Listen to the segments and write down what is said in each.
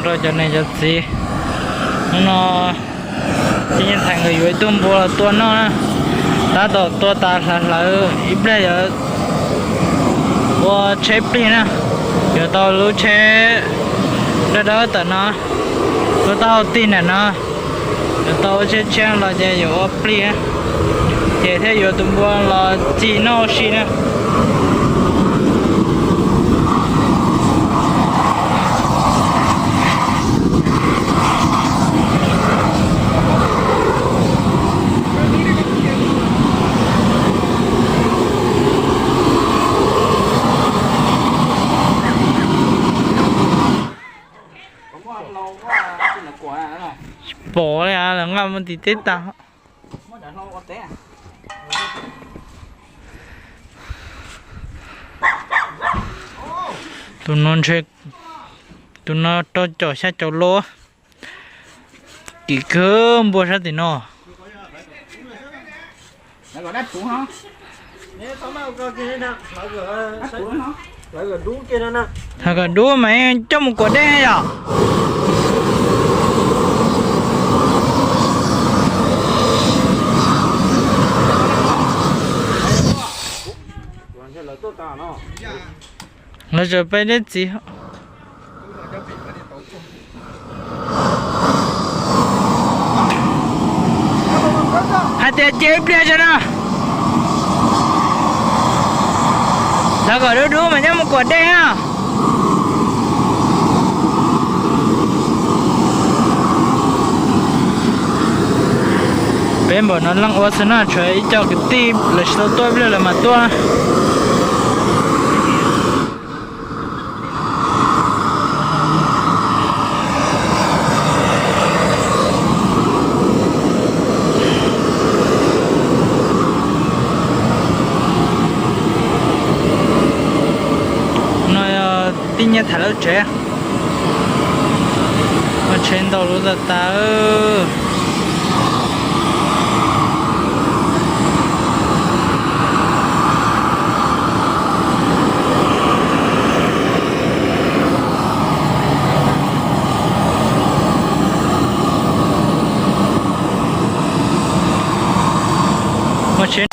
Rau cov niam cov txiv, hnub no Tij Nyiaj Thaiv nkawd yuav ib tug npua los tua noj na. Tab tom tua tas hlawv hlawv ib pliag yuav ua tsheb plig na. Yuav tau lub tsheb dawb dawb tawm no, lub taub hau tig ntawm no, yuav tau ua tsheb tshiab los ces yuav ua plig, ces thiaj yuav tus npua los ci noj ua si na. Pom li lawv nqa mus tim teb tas. Tus no ntshe, tus no rau caum xya caum lub. Kim kawg npua sab tim no. Thaum kom dub mas coj mus kuam dej yom. Lawv tseem peb dej txiv. Hais tias cia ib pliag tso na. Thaum kom dub dub mas coj mus kuam dej na. Peb npaum no leej ua xwb na, tshuav ib co kwv tij lawv tsis tau tuaj ib pliag lawv mam tuaj. No yog Tij Nyiaj Thaiv lub tsev, muaj tsheb ntau lub tas tas. Muaj tsheb.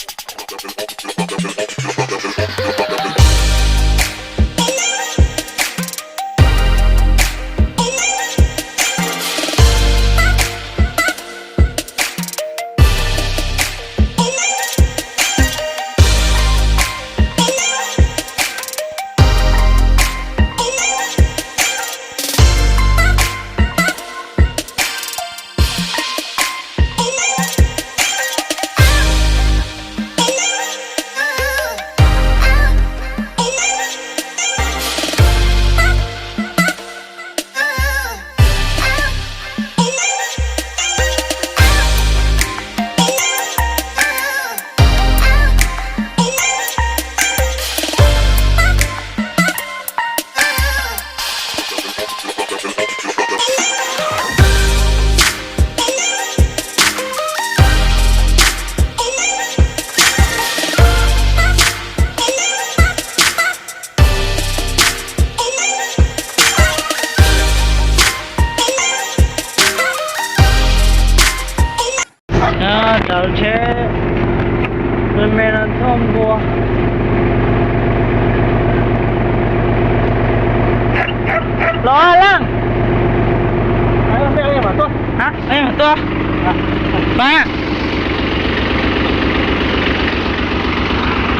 Cov tsheb me me no thauj npua. Los Leej, tuaj,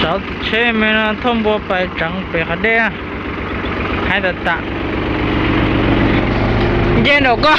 cov tsheb me no thauj npua pais tseev pem qhov dej. Haib tas tas. Nce nraum ko.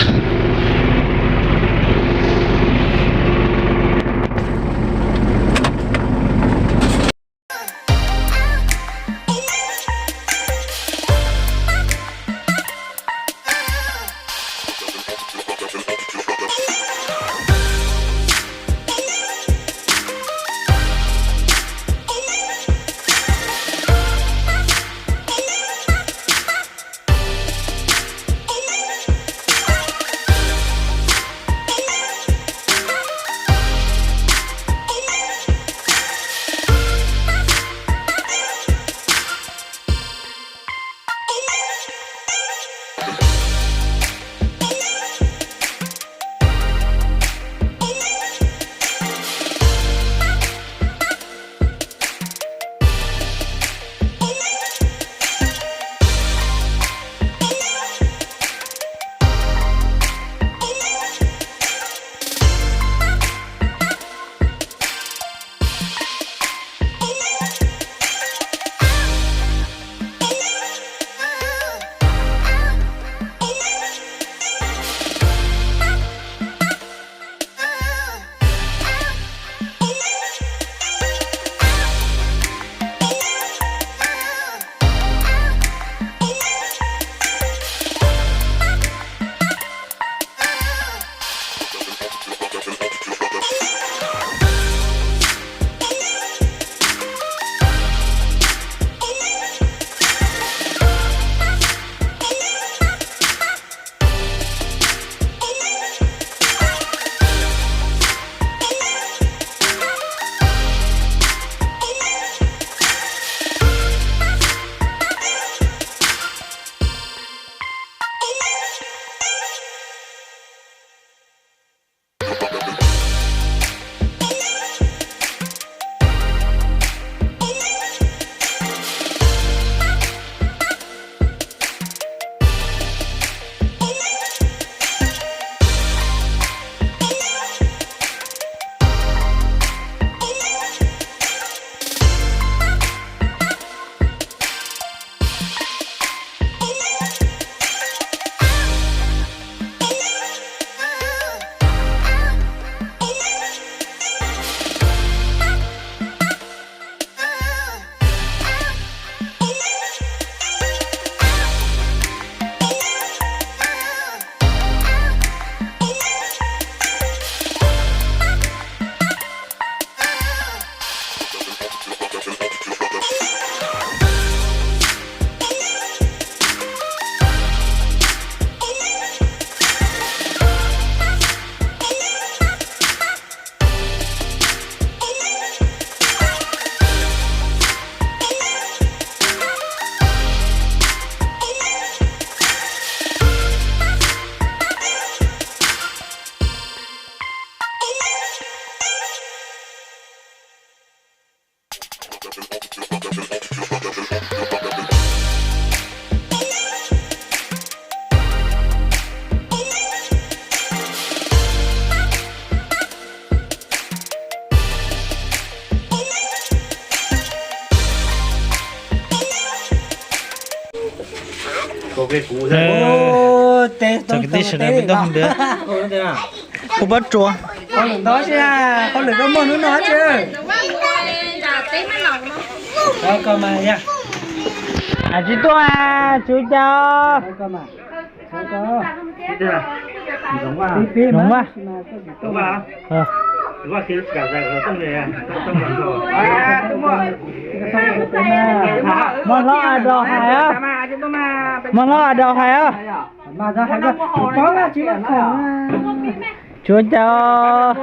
Tsoom kwv tij sawv daws, peb tau hais tias hu pob tsuas. Hauj lwm ntau, hauj lwm koj muaj hnub no tsi. Tsis tuaj, tsis ua cas. Zoov vaj. Muab hlob As Daus hais, muab hlob As Daus hais. Tsis ua cas.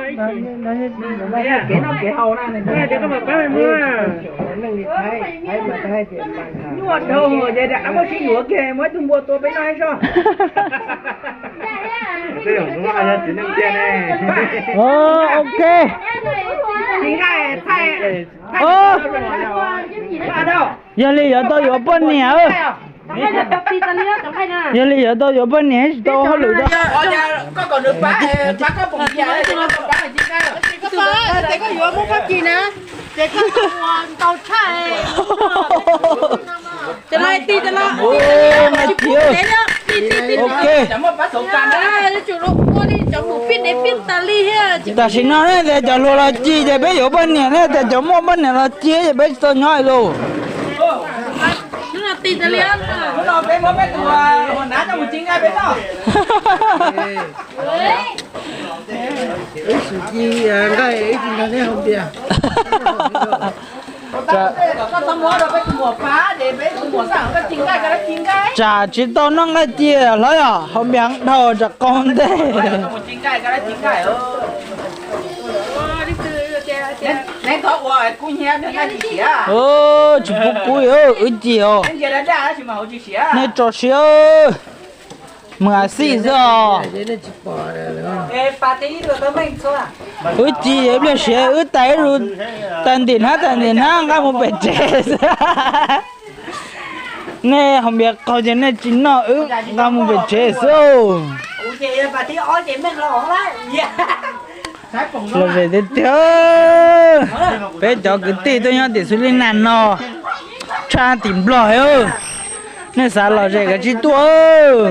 Ok. Yog li yuav tau yuav poj niam. Yog li yuav tau yuav poj niam, tsis tau hauj lwm. Ok. Tam sim no ne tias cov hluas los ci ces peb yuav poj niam ne, tias cov muaj poj niam los ci ces peb tsis tau nyob li lauj. Tsam tsis tau noj nqaij ci hlob yom, haus npias dhau tsam qaug ntej. Tsis pub kub, wb ci os. Nej tso siab, mus a xij xwb os. Wb ci ib pliag siav, wb tais ib lus tais ntim hnab tais ntim hnab nqa mus pem tsev xwb. Nej haus npias qaug ces nej tsis noj, wb nqa mus pem tsev xwb. Lom zem tiag tiag. Peb cov kwv tij tuaj nyob tim xws li nag no, tshaj tim Nplog. Nej xav lom zem kav tsij tuaj.